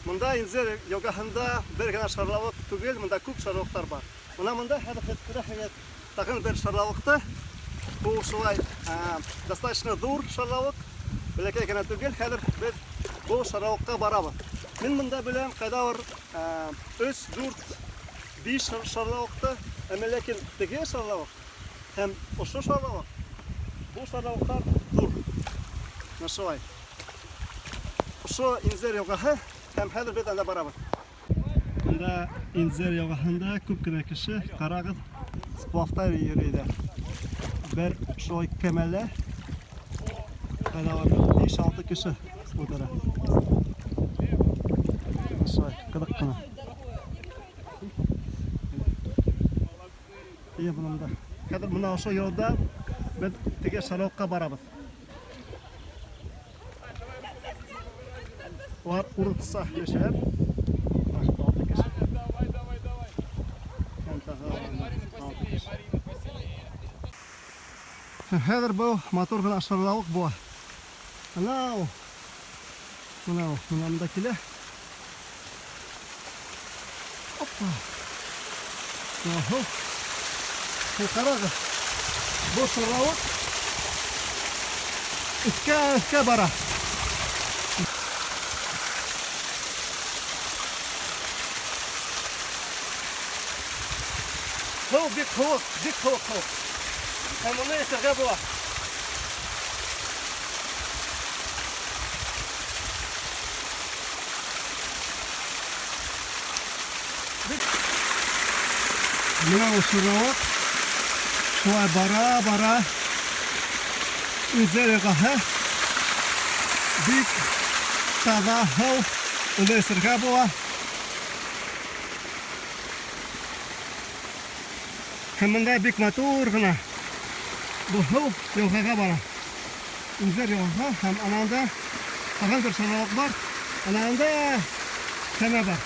Монда Инзер елгаһында бер генә шарлавык түгел, монда күп шарлавыклар бар. Менә монда хәзер һеҙ күрәһегеҙ тағын бер шарлавыҡты. Бу шулай достаточно ҙур шарлавыҡ, бәләкәй генә түгел. Хәҙер беҙ был шарлавыҡҡа барабыҙ. Мин монда беләм ҡайҙалыр 3, 4, 5 шарлавыҡты, әммә ләкин теге шарлавыҡ һәм ошо шарлавыҡ, бу шарлавыҡтар ҙур. Менә шулай. Ошо Инзер елғаһы һәм хәҙер беҙ анда барабыҙ. Бында Инзер елғаһында күп кенә кеше, ҡарағыҙ, сплавта йөрөйҙәр. Бер шулай кәмәлә ҡайҙалыр 5-6 кеше ултыра. Шулай, ҡыҙыҡ ҡына. Эйе, бына мында. Хәҙер бына ошо юлда беҙ теге шарлауҡҡа барабыҙ. Улар урыҫса һөйләшәләр. Алты кеше. Һәм тағы алты кеше. Хәҙер был матур ғына шарлауыҡ була. Анау. Мына ул, мына мында килә. Опа. Ага. Ҡарағыҙ. Был шарлауыҡ өҫкә, өҫкә бара. Һыу бик һыуыҡ, бик һыуыҡ һыу. Һәм уны эсергә була. Менә ул шарлавыҡ. Шулай бара, бара. Инзер елғаһы. Бик таҙа һыу. Уны эсергә була. Һәм монда бик матур ғына бу һыу елғаға бара. Инзер елғаға һәм ананда тағын бер шарлавыҡ бар. Ананда кәмә бар.